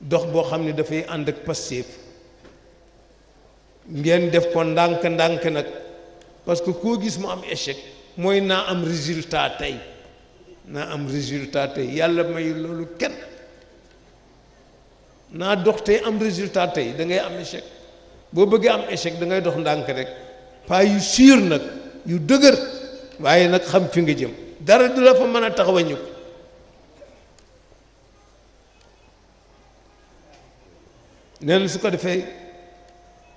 dox boo xam ne dafay ànd ak pastéef ngeen def ko ndànk-ndànk nag parce que koo gis mu am échec mooy naa am résultat tey naa am résultat tey yàlla may loolu kenn naa dox tey am résultat tey da ngay am échec boo bëggee am échec da ngay dox ndànk rek pas yu sûr nag yu dëgër waaye nag xam fi nga jëm dara du la fa mën a taxawañu ko nee na su ko defee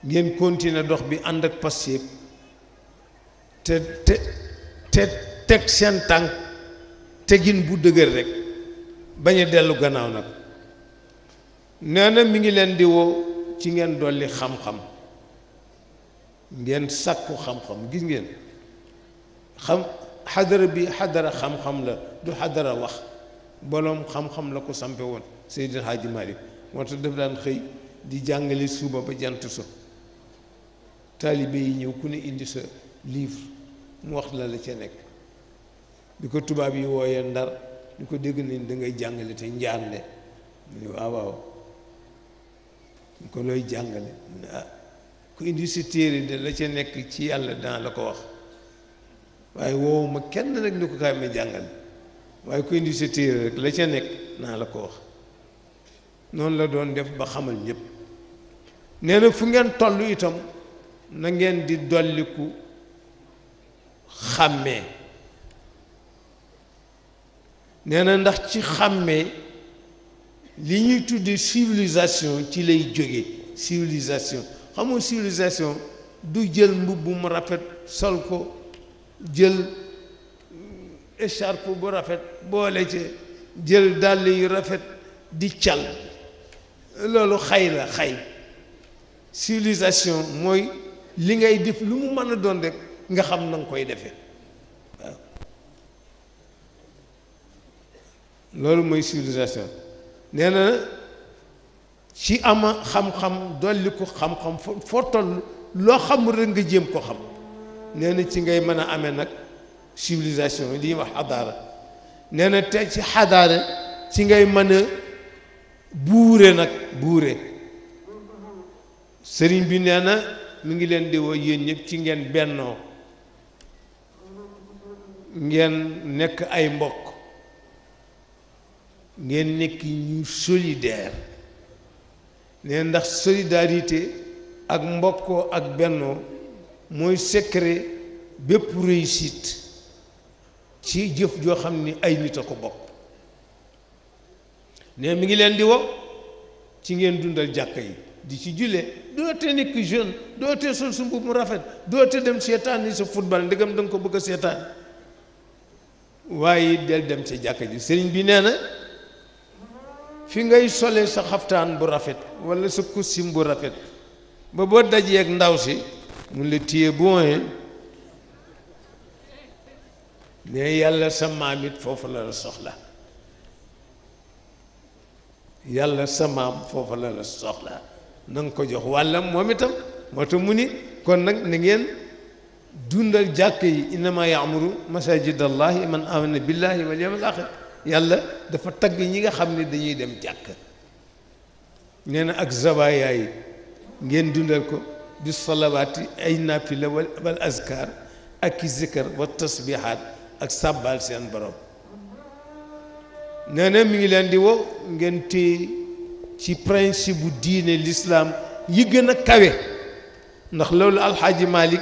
ngeen continuer dox bi ànd ak passé te teg seen tànk tegin bu dëgër rek bañ a dellu gannaaw nag nee na mi ngi leen di woo ci ngeen dolli xam-xam ngeen sàkku xam-xam gis ngeen xam xadara bi xadara xam-xam la du xadara wax boroom xam-xam la ko sampe woon Seydil Hadji Malick moo tax daf daan xëy di jàngale suba ba jant so taalibe yi ñëw ku ne indi sa livre mu wax la la ca nekk bi ko tubaab yi wooyee Ndar ñu ko dégg nañ da ngay jàngale te njaarle mu ne waaw waaw ñu ko looy jàngale mu ne ah ku indi si téere de la ca nekk ci yàlla dana la ko wax waaye woowu ma kenn rek ni ko kaay ma jàngale waaye ku indi si téere rek la ca nekk naa la ko wax noonu la doon def ba xamal ñëpp nee na fu ngeen toll itam na ngeen di dolliku xàmmee nee na ndax ci xàmmee li ñuy tudde civilisation ci lay jóge civilisation xamoo civilisation du jël mbubb mu rafet sol ko jël écharpe bu rafet boole ci jël dàll yu rafet di cal loolu xay la xay civilisation mooy li ngay def lu mu mën a doon rek nga xam na nga koy defee waaw loolu mooy civilisation nee na ci ama xam-xam dolli ko xam-xam foo toll loo xamul rek nga jéem ko xam nee na ci ngay mën a amee nag civilisation li ñuy wax xadaara nee na te ci xadaara ci ngay mën a buure nag buure sëriñ bi nee na mi ngi leen di woo yéen ñëpp ci ngeen bennoo ngeen nekk ay mbokk ngeen nekk ñu solidaire nee ndax solidarité ak mbokkoo ak bennoo mooy secret bépp réussite ci jëf joo xam ni ay nit a ko bokk ne mi ngi leen di woo ci ngeen dundal jàkka yi di ci jullee doote nekk jeune doote sol su mbubb mu rafet doote dem seetaan ni sa football ndegam da nga ko bëgg a seetaan waaye del dem ca jàkka ji sëriñ bi nee na fi ngay solee sa xaftaan bu rafet walla sa costume bu rafet ba boo dajee ak ndaw si mun la téye bon ne yàlla sa maam it foofu la la soxla yàlla sa maam foofu la la soxla na nga ko jox wàllam moom itam moo tax mu ni kon nag na ngeen dundal jàkk yi innama yaamuru masajid allahi man amana billahi wal yawmil axir yàlla dafa tagg ñi nga xam ne dañuy dem jàkk nee na ak zawaaya yi ngeen dundal ko bi salawaati ay naafila wal azkar ak i zikar wa tasbihaat ak sàbbaal seen borom nee na mi ngi leen di woo ngeen téye ci principe bu diine l'islam yi gën a kawe ndax loolu alxaaji Malik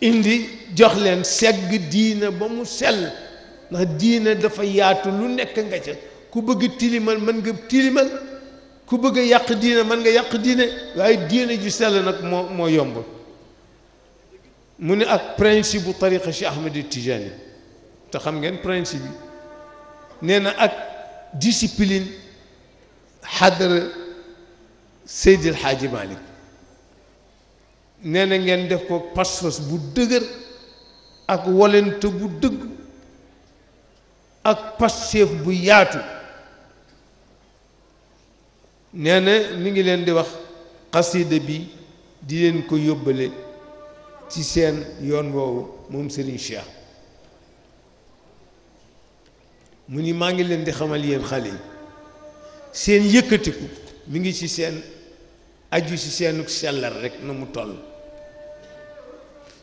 indi jox leen segg diine ba mu sell ndax diine dafa yaatu lu nekk nga ca ku bëgg tilimal mën nga tilimal ku bëgg a yàq diine mën nga yàq diine waaye diine ju sell nag moo yomb mu ne ak principe bu tariqa Cheikh Ahmed Tijani te xam ngeen principe yi nee na ak discipline xadara Seydil Hadji Malick nee na ngeen def ko pas-pas bu dëgër ak wolente bu dëgg ak passeef bu yaatu nee na mi ngi leen di wax xasida bi di leen ko yóbbale ci seen yoon woowu moom Serigne Cheikh mu ni maa ngi leen di xamal yéen xale yi seen yëkkatiku mi ngi ci seen aju ci seenuk sellal rek na mu toll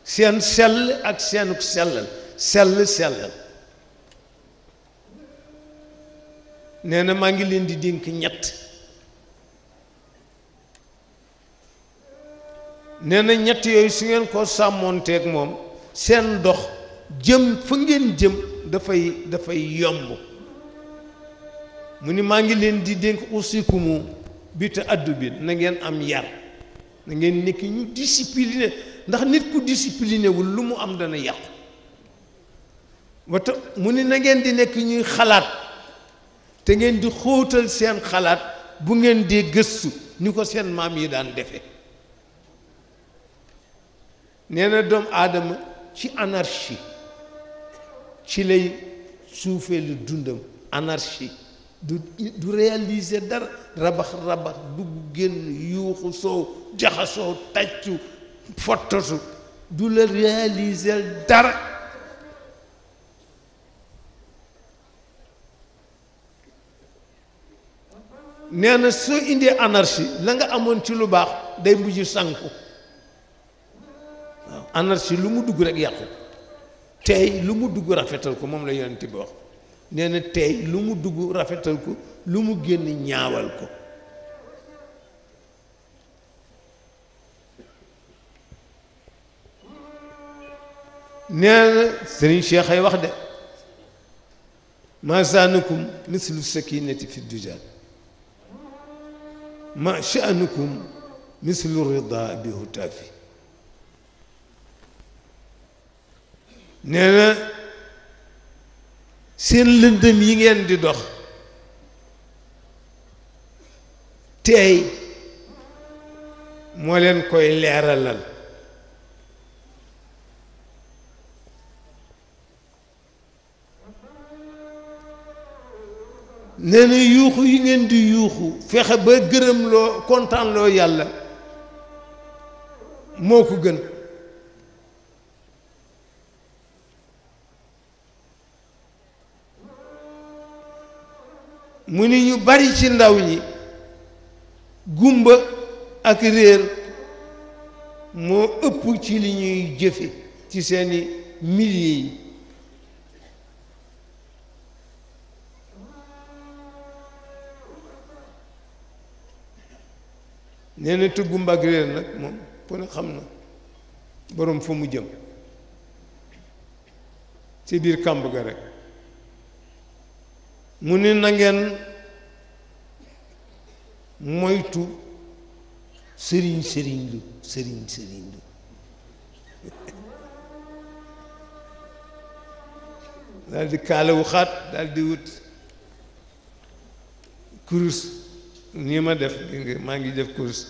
seen sell ak seenuk sellal sellal nee na maa ngi leen di dénk ñett nee na ñett yooyu su ngeen ko sàmmoonteeg moom seen dox jëm fa ngeen jëm dafay yomb mu ni maa ngi leen di dénk usikumu bi te addu bi na ngeen am yar na ngeen nekk ñu discipliné ndax nit ku discipliné wul lu mu am dana yàqu wata mu ni na ngeen di nekk ñuy xalaat te ngeen di xóotal seen xalaat bu ngeen dee gëstu ni ko seen maam yi daan defe nee na doomu aadama ci anarchie ci lay suufee lu dundam anarchie du réaliser dara rabax dugg génn yuuxu soow jaxasoo tàccu fottatu du la réaliser dara nee na soo indee anarchie la nga amoon ci lu baax day mujj sànku waaw anarchie lu mu dugg rek yàqu tey lu mu dugg rafetal ko moom la yonent bi wax nee na tey lu mu dugg rafetal ko lu mu génn ñaawal ko nee na Sëriñ Cheikh ay wax de ma saanukum mislu sakinati fi dujaal ma sha'nukum mislu rida bi hutaafi nee na seen lëndëm yi ngeen di dox teey moo leen koy leeralal nee na yuuxu yi ngeen di yuuxu fexe ba gërëm loo kontaan loo yàlla moo ko gën mu ni ñu bari ci ndaw ñi gumba ak réer moo ëpp ci li ñuy jëfe ci seeni milliers yi nee na te gumba ak réer nag moom ku ne xam na boroom fa mu jëm ci biir kàmb ga rek mu ni na ngeen moytu sëriñ lu daal di kaalawu xaat daal di wut kurus nii ma def maa ngi def kurus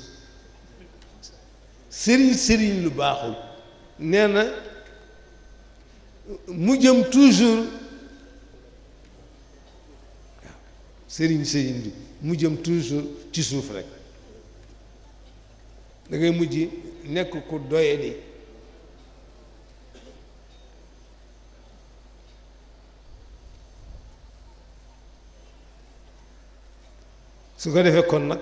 sëriñ lu baaxul nee na mu jëm toujours sëriñ bi mu jëm toujours ci suuf rek da ngay mujj nekk ku doyadi su ko defee kon nag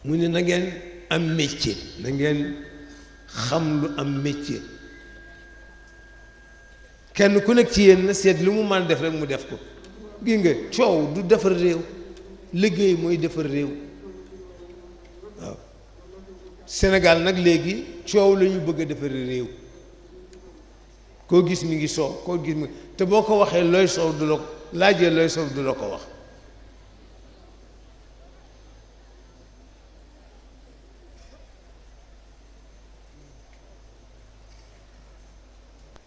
mu ne na ngeen am métier na ngeen xam lu am métier kenn ku nekk ci yéen na seet lu mu mën def rek mu def ko gi nga coow du defar réew liggéey mooy defar réew waaw Sénégal nag léegi coow la ñu bëgg a defar réew koo gis mi ngi soow koo gis mi te boo ko waxee looy soow du la ko laajee looy soow du la ko wax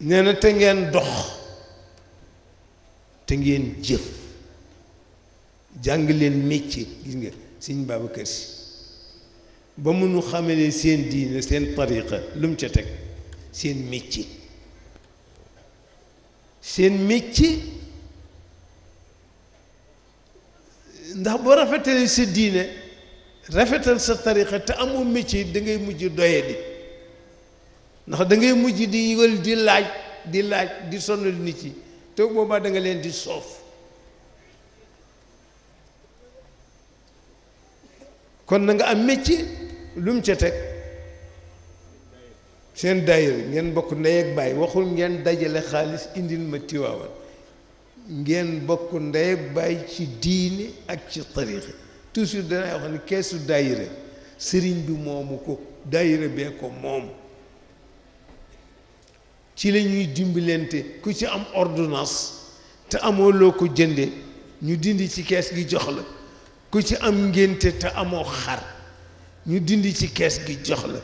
nee na te ngeen dox te ngeen jëf jàng leen métier gis nga Sëñ Babacar Si ba mu nu xamalee seen diine seen tariqa lu mu ca teg seen métier ndax boo rafetalee sa diine rafetal sa tariqa te amoo métier da ngay mujj doyadi ndax da ngay mujj di wël di laaj di sonal nit yi te boobaa da nga leen di soof kon na nga am métier lu mu ca teg seen daayira ngeen bokk ndey ak baay waxul ngeen dajale xaalis indil ma Tiwaawan ngeen bokk ndey ak baay ci diine ak ci tariixa toujours danay wax ni keesu daayira sëriñ bi moomu ko daayira bee ko moom ci la ñuy dimbalante ku ci am ordonnance te amoo loo ko jënde ñu dindi ci kees gi jox la ku ci am ngénte te amoo xar ñu dindi ci kees gi jox la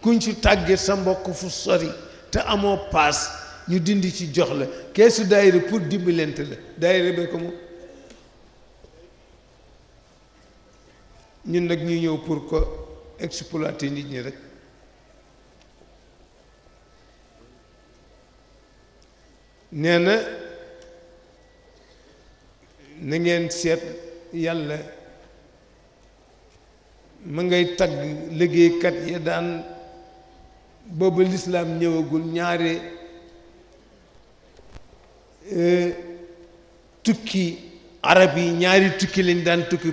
kuñ ci tàgge sa mbokk fu sori te amoo paas ñu dindi ci jox la keesu daayira pour dimbalante la daayira bee ko moom ñun nag ñu ñëw pour ko exploiter nit ñi rek nee na na ngeen seet yàlla ma ngay tagg liggéeykat ya daan booba lislaam ñëwagul ñaare tukki arab yi ñaari tukki lañ daan tukki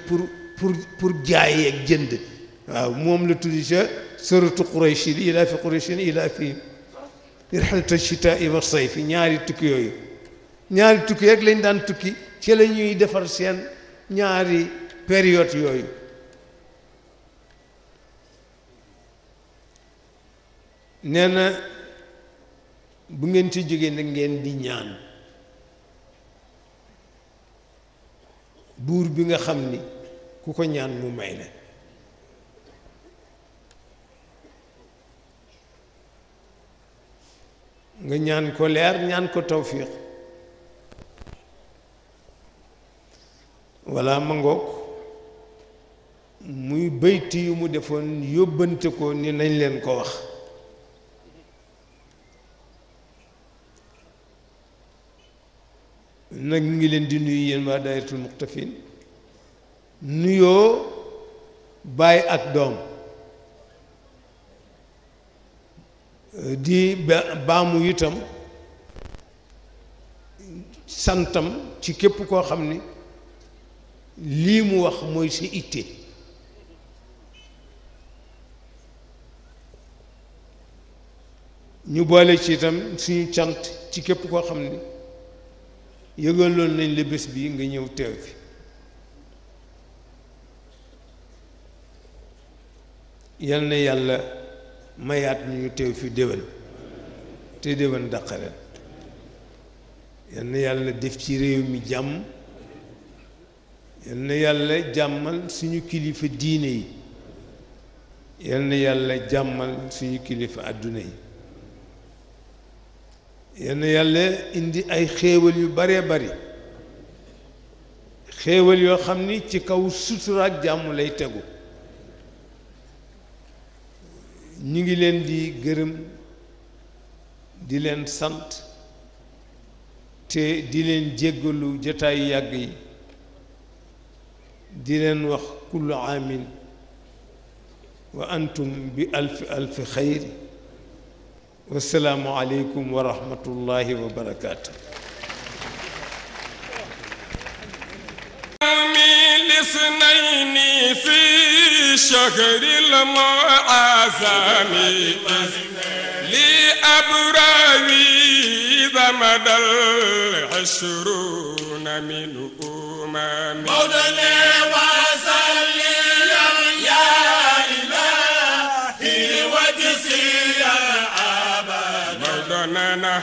pour jaay ak jënd waaw moom la tuddi ca suratu Quraysh ilaa fi Qurayshin ilaa fi rihlata shitaa'i wa sayfi ñaari tukki yooyu ñaari tukki rek lañ daan tukki ci la ñuy defar seen ñaari période yooyu nee na bu ngeen ci jógee nag ngeen di ñaan buur bi nga xam ni ku ko ñaan mu may la nga ñaan ko leer ñaan ko tawfiq walla ma ngoog muy bayti yu mu defoon yóbbante ko ni nañ leen ko wax nag ngi leen di nuyu yéen waa daayiratul muqtafin nuyoo baay ak doom di baamu itam santam ci képp koo xam ni lii mu wax mooy sa itte ñu boole ci itam suñu cant ci képp koo xam ni yëgaloon nañ la bés bii nga ñëw teew fi yal na yàlla mayaat ñu teew fi déwén te déwén daqaren yal na yàlla def ci réew mi jàmm yal na yàlla jàmmal suñu kilifa diine yi yal na yàlla jàmmal suñu kilifa àdduna yi yal na yàlla indi ay xéewal yu baree bari xéewal yoo xam ni ci kaw sutura ak jàmm lay tegu ñu ngi leen di gërëm di leen sant te di leen jéggalu jotaayu yàgg yi di leen wax kullu aamin wa antum bi alfi xayr wassalaamu aleykum wa rahmatullahi wa barakaatu الاثنين في شهر المعظم لأبراوي ذمد العشرون من مولانا وصلي يا إلهي وجزي العباد مولانا